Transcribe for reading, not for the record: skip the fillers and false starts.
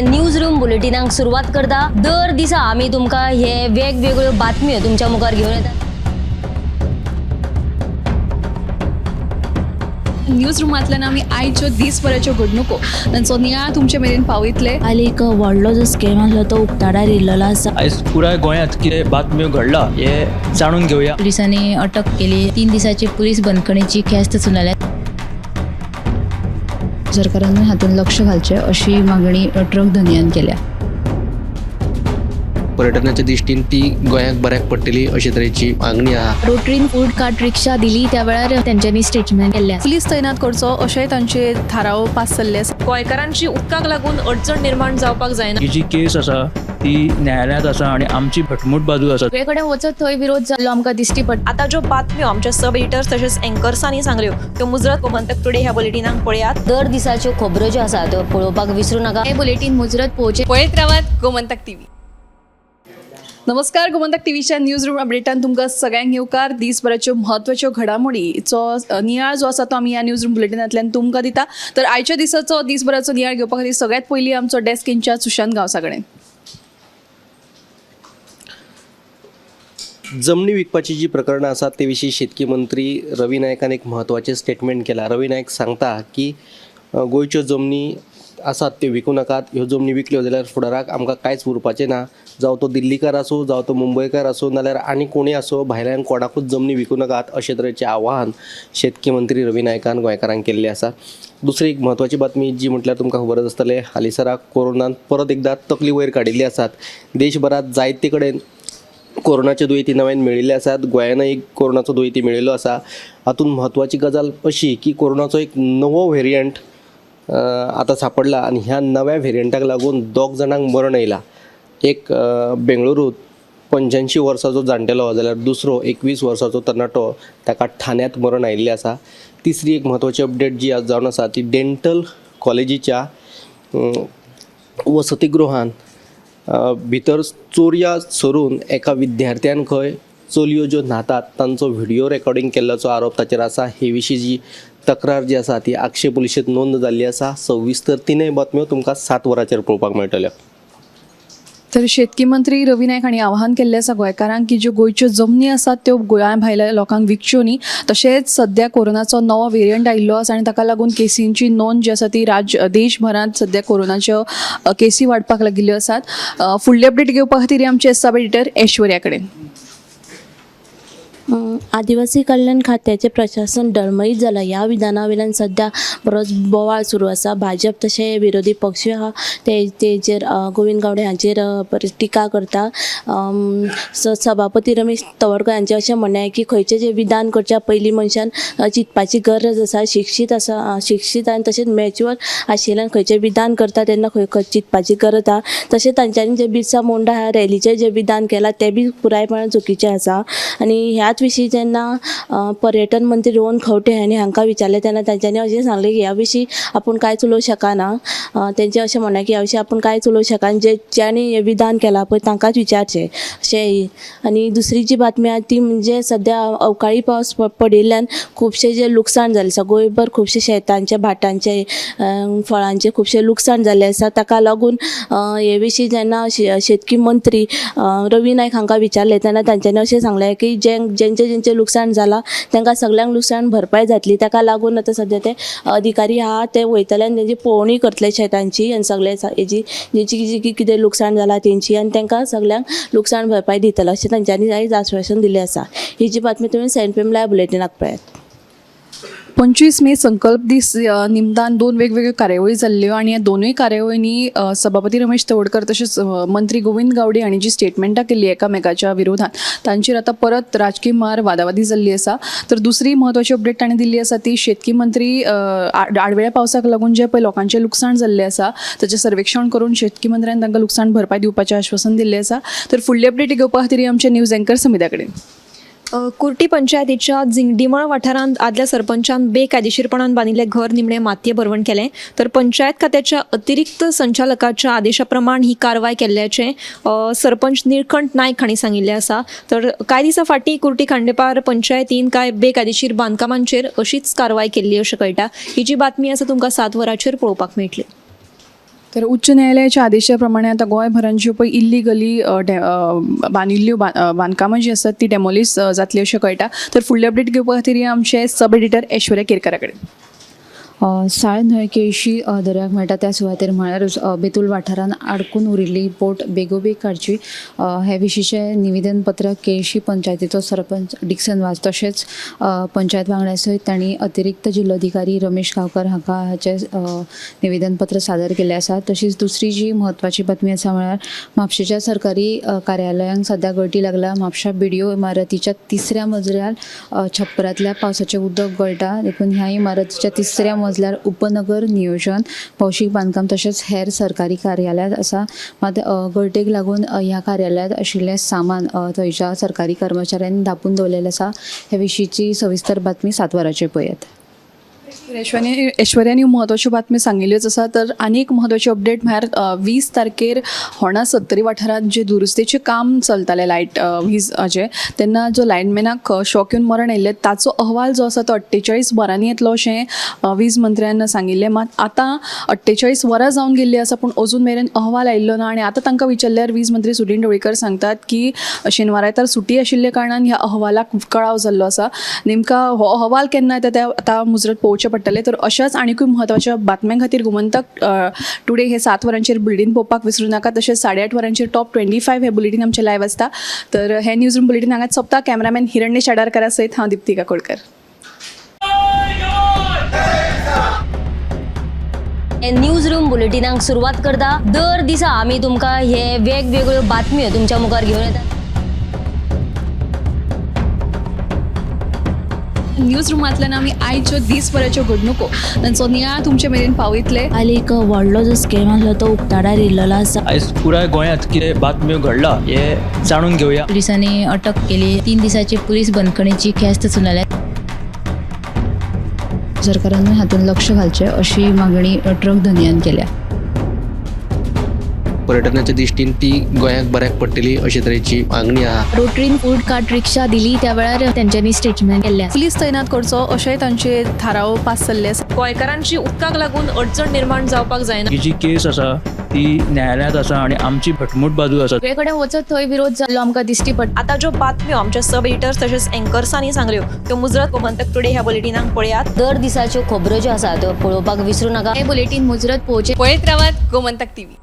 News room बुलेटिनाक सुरवात करता. दर दिसा आमी तुमकां हे वेगवेगळ्यो बातम्यो तुमच्या मुखार घेवन येतात. न्यूज रुमांतल्यान आमी आयच्यो दीसभराच्यो घडणुको तांचो नियाळ तुमचे मेरेन पावयतले. काल एक व्हडलो जो स्कॅम आसलो तो उक्ताडार येयल्लो आसा. आयज पुराय गोंयांत कितें बातम्यो घडला हे जाणून घेवया. पोलिसांनी अटक केली. 3 दिसाची पोलीस बंदखणीची ख्यास्त सुनावल्या. सरकारान हातूंत लक्ष घालचें अशी मागणी ट्रक धनयान केल्या. पर्यटनाच्या दृश्टीन ती गोंयाक बऱ्याक पडटली अशे तरेची मागणी आहा. रोटरीन फूड कार्ट रिक्षा दिली त्या वेळार तेंच्यांनी स्टेटमेंट केल्लें आसा. पुलीस तैनात करचो अशेंय तांचे थाराव पास जाल्ले आसा. गोंयकारांची उदकाक लागून अडचण निर्माण जावपाक जायना. ही जी केस आसा ती न्यायालयांत आसा आनी आमची घटमूट बाजू आसा. सगळे कडेन वचत थंय विरोध जाल्लो आमकां दिश्टी पडटा. आतां ज्यो बातम्यो आमच्या सब एडिटर्स तशेंच एंकर्सांनी सांगल्यो त्यो मुजरत गोमंतक टुडे ह्या बुलेटिनाक पळयात. दर दिसाच्यो खबरो ज्यो आसा त्यो पळोवपाक विसरू नाका. हे बुलेटीन मुजरत पळोवचें. पळयत रावात गोमंतक टीव्ही. नमस्कार, गोमंतक टीव्हीच्या न्यूज रूम अपडेटान तुमकां सगळ्यांक येवकार. दीसभराच्यो म्हत्वाच्यो घडामोडीचो नियाळ जो आसा तो आमी ह्या न्यूज रूम बुलेटिनांतल्यान तुमकां दिता. तर आयच्या दिसाचो दीसभराचो नियाळ घेवपा खातीर सगळ्यांत पयलीं आमचो डेस्क इन्चार्ज सुशांत गांवसा कडेन. जमनी विकपाची जी प्रकरणां आसात ते विशीं शेतकी मंत्री रवी नायकान एक म्हत्वाचें स्टेटमेंट केलां. रवी नायक सांगता की गोंयच्यो जमनी आसात त्यो विकूं नाकात. ह्यो जमनी विकल्यो जाल्यार फुडाराक आमकां कांयच उरपाचें ना. जावं तो दिल्लीकार आसूं, जावं तो मुंबयकार आसूं, नाल्यार आनी कोणूय आसूं, भायल्यान कोणाकूच जमनी विकूं नाकात अशे तरेचें आवाहन शेतकी मंत्री रवी नायकान गोंयकारांक केल्लें आसा. दुसरी एक म्हत्वाची बातमी जी म्हटल्यार तुमकां खबरच आसतलें, हालींसराक कोरोनान परत एकदां तकली वयर काडिल्ली आसात. देशभरांत जायते कडेन कोरोनाचे दुयेंती नव्यान मेळिल्ले आसात. गोंयानय एक कोरोनाचो दुयेंती मेळिल्लो आसा. हातूंत म्हत्वाची गजाल अशी की कोरोनाचो एक नवो व्हेरियंट आतां सांपडला आनी ह्या नव्या व्हेरियंटाक लागून 2 जाणांक मरण येयलां. एक बेंगळुरूत 85 वर्साचो जाणटेलो जाल्यार दुसरो 21 वर्साचो तरणाटो ताका ठाण्यांत मरण आयिल्लें आसा. तिसरी एक म्हत्वाची अपडेट जी आज जावन आसा ती डेंटल कॉलेजीच्या वसतीगृहान भितर चोरया सरून एका विद्यार्थ्यान खंय चलयो ज्यो न्हातात तांचो व्हिडियो रेकॉर्डिंग केल्ल्याचो आरोप ताचेर आसा. हे विशीं जी तक्रार जी आसा ती आगशे पुलिशेंत नोंद जाल्ली आसा. सविस्तर तिनूय बातम्यो तुमकां 7 वरांचेर पळोवपाक मेळटल्यो. तर शेतकी मंत्री रवी नायक हांणी आवाहन केल्लें आसा गोंयकारांक की ज्यो गोंयच्यो जमनी आसात त्यो गोंया भायल्या लोकांक विकच्यो न्ही. तशेंच सद्या कोरोनाचो नवो वेरियंट आयिल्लो आसा आनी ताका लागून केसींची नोंद जी आसा ती देशभरांत सद्या कोरोनाच्यो केसी वाडपाक लागिल्ल्यो आसात. फुडली अपडेट घेवपा खातीर आमचे सब एडिटर ऐश्वर्या कडेन. आदिवासी कल्याण खात्याचें प्रशासन डळमळीत जालां ह्या विधाना वयल्यान सद्या बरोच बोवाळ सुरू आसा. भाजप तशें विरोधी पक्ष आहा तेजेर गोविंद गावडे हांचेर बरी टिका करता. सभापती रमेश तवडकर हांचें अशें म्हणणें आहे की खंयचें जें विधान करच्या पयलीं मनशान चिंतपाची गरज आसा. शिक्षीत आसा, शिक्षीत आनी तशेंच मॅच्युअर आशिल्ल्यान खंयचें विधान करता तेन्ना खंय खंय चिंतपाची गरज आहा. तशें तांच्यांनी जें बिरसा मुंडा ह्या रॅलीचें जें विधान केलां तें बी पुरायपणान चुकीचें आसा. आनी ह्याच विशीं जेन्ना पर्यटन मंत्री रोहन खंवटे हांणी हांकां विचारलें तेन्ना तांच्यांनी अशें सांगलें की ह्या विशीं आपूण कांयच उलोवंक शकना. तेंचें अशें म्हणणें की ह्या विशीं आपूण कांयच उलोवंक शकना, जे ज्यांनी हें विधान केलां पळय तांकांच विचारचें अशें. आनी दुसरी जी बातमी आहा ती म्हणजे सद्या अवकाळी पावस पडिल्ल्यान खुबशें जें लुकसाण जालें आसा, गोंयभर खुबशें शेतांचें, भाटांचें, फळांचें खुबशें लुकसाण जाल्लें आसा. ताका लागून हे विशीं जेन्ना शेतकी मंत्री रवी नायक हांकां विचारलें तेन्ना तांच्यांनी अशें सांगलें की जेंचें जेंचें लुकसाण जालां तांकां सगल्यांक लुकसाण भरपाय जातली. ताका लागून आतां सद्या ते अधिकारी आहा ते वयतले आनी तेंची पळोवणी करतले शेतांची आनी सगळे हेजी जेंची जी कितें लुकसाण जालां तेंची, आनी तांकां सगल्यांक लुकसाण भरपाय दितले अशें तांच्यांनी आयज आश्वासन दिलें आसा. ही जी बातमी तुमी 7 PM live बुलेटिनाक पळयात. 25 मे संकल्प दीस निमतान 2 वेगवेगळ्यो कार्यावळी जाल्ल्यो आनी ह्या दोनूय कार्यावळींनी सभापती रमेश तवडकर तशेंच मंत्री गोविंद गावडे हांणी जी स्टेटमेंटां केल्ली एकामेकाच्या विरोधात तांचेर आतां परत राजकी मार वादावादी जाल्ली आसा. तर दुसरी म्हत्वाची अपडेट तांणी दिल्ली आसा ती शेतकी मंत्री आडवेळ्या पावसाक लागून जें पळय लोकांचें लुकसाण जाल्लें आसा ताचें सर्वेक्षण करून शेतकी मंत्र्यान तांकां लुकसाण भरपाय दिवपाचें आश्वासन दिल्लें आसा. तर फुडली अपडेट घेवपा खातीर आमचे न्यूज एंकर समिता कडेन. कुर्टी पंचायतीच्या जिंगडीमळ वाठारांत आदल्या सरपंचान बेकायदेशीरपणान बांदिल्लें घर निमणें मातये भरवण केलें. तर पंचायत खात्याच्या अतिरिक्त संचालकाच्या आदेशा प्रमाण ही कारवाय केल्ल्याचें सरपंच निळकंठ नायक हांणी सांगिल्लें आसा. तर कांय दिसां फाटीं कुर्टी खांडेपार पंचायतीन कांय बेकायदेशीर बांदकामांचेर अशीच कारवाय केल्ली अशें कळटा. ही जी बातमी आसा तुमकां 7 वरांचेर पळोवपाक मेळटली. तर उच्च न्यायालयाच्या आदेशा प्रमाणे आतां गोंयभरान ज्यो पळय इल्लिगली बांदिल्ल्यो बांदकामां जीं आसात ती डेमोलिश जातली अशें कळटा. तर फुडले अपडेट घेवपा खातीर या आमचे सब एडिटर ऐश्वर्या केरकरा कडेन. साळ न्हंय केळशी दर्याक मेळटा त्या सुवातेर म्हळ्यारूच बेतूल वाठारांत आडकून उरिल्ली बोट बेगोबेग काडची हे विशींचें निवेदन पत्र केळशी पंचायतीचो सरपंच डिक्सन वाज तशेंच पंचायत वांगड्या सयत तांणी अतिरिक्त जिल्लोधिकारी रमेश गांवकर हांकां हाचें निवेदन पत्र सादर केल्लें आसा. तशीच दुसरी जी म्हत्वाची बातमी आसा म्हळ्यार म्हापशेच्या सरकारी कार्यालयांक सद्या गळटी लागला. म्हापशा बीडीओ इमारतीच्या तिसऱ्या मजल्यार छप्परांतल्या पावसाचें उदक गळटा, देखून ह्या इमारतीच्या तिसऱ्या मजल्यार उपनगर नियोजन, भौशीक बांदकाम तशेंच हेर सरकारी कार्यालयांत आसा. मात गळटेक लागून ह्या कार्यालयांत आशिल्लें सामान थंयच्या सरकारी कर्मचाऱ्यांनी धांपून दवरलेलें आसा. हे विशींची सविस्तर बातमी 7 वरांचेर पळयात. ऐश्वर्यान ह्यो म्हत्वाच्यो बातमी सांगिल्ल्योच आसा. तर आनी एक म्हत्वाची अपडेट म्हळ्यार 20 तारखेर होणा सत्तरी वाठारांत जे दुरुस्तेचें काम चलतालें लायट वीज हाजें, तेन्ना जो लायनमॅनाक शॉक येवन मरण आयिल्लें ताचो अहवाल जो आसा तो 48 वरांनी येतलो अशें वीज मंत्र्यान सांगिल्लें. मात आतां 48 वरां जावन गेल्लीं आसा पूण अजून मेरेन अहवाल आयिल्लो ना आनी आतां तांकां विचारल्यार वीज मंत्री सुदीन ढवळीकर सांगतात की शेनवारा आयतार सुटी आशिल्ल्या कारणान ह्या अहवालाक कळाव जाल्लो आसा. नेमका हो अहवाल केन्ना येता ते आतां मुजरत पळोवचें पडटलें. तर अशाच आनिकूय म्हत्वाच्या बातम्यां खातीर गोमंतक टुडे हे 7 वरांचेर बुलेटीन पळोवपाक विसरूं नाका. तशेंच 8:30 वरांचेर टॉप 25 हे बुलेटीन आमचें लायव्ह आसता. तर हे न्यूज रूम बुलेटीन हांगाच सोंपता. कॅमेरामॅन हिरण्य शाडारकरा सयत हांव दीप्ती काकोडकर. न्यूज रूम बुलेटिनाक सुरवात करता. दर दिसा आमी तुमकां हे वेगवेगळ्यो बातम्यो तुमच्या मुखार घेवन येतात. न्यूज रुमांतल्यान आमी आयच्यो दीसभराच्यो घडणुको तांचो नियाळ तुमचे मेरेन पावयतले. आनी एक व्हडलो जो स्कॅम आसलो तो उक्ताडार येयल्लो आसा. आयज पुराय गोंयांत कितें बातम्यो घडला हें जाणून घेवया. पुलिसांनी अटक केली. 3 दिसाची पुलीस बंदखणीची ख्यास्त सुनायल्या. सरकारानूय हातूंत लक्ष घालचें अशी मागणी ट्रक धनयान केल्या. पर्यटनाच्या दृश्टीन ती गोंयाक बऱ्याक पडटली अशे तरेची मागणी आहा. रोटरीन फूड कार्ट रिक्षा दिली त्या वेळार तेंच्यांनी स्टेटमेंट केल्लें आसा. पुलीस तैनात करचो अशेंय तांचे थाराव पास जाल्ले आसा. गोंयकारांची उदकाक लागून अडचण निर्माण जावपाक जायना. ही जी केस आसा ती न्यायालयांत आसा आनी आमची घटमूट बाजू आसा. सगळे कडेन वचत थंय विरोध जाल्लो आमकां दिश्टी पडटा. आतां ज्यो बातम्यो आमच्या सब एडिटर्स तशेंच एंकर्सांनी सांगल्यो त्यो मुजरत गोमंतक टुडे ह्या बुलेटिनाक पळयात. दर दिसाच्यो खबरो ज्यो आसा त्यो पळोवपाक विसरूं नाका. हे बुलेटीन मुजरत पळोवचें. पळयत रावात गोमंतक टीव्ही.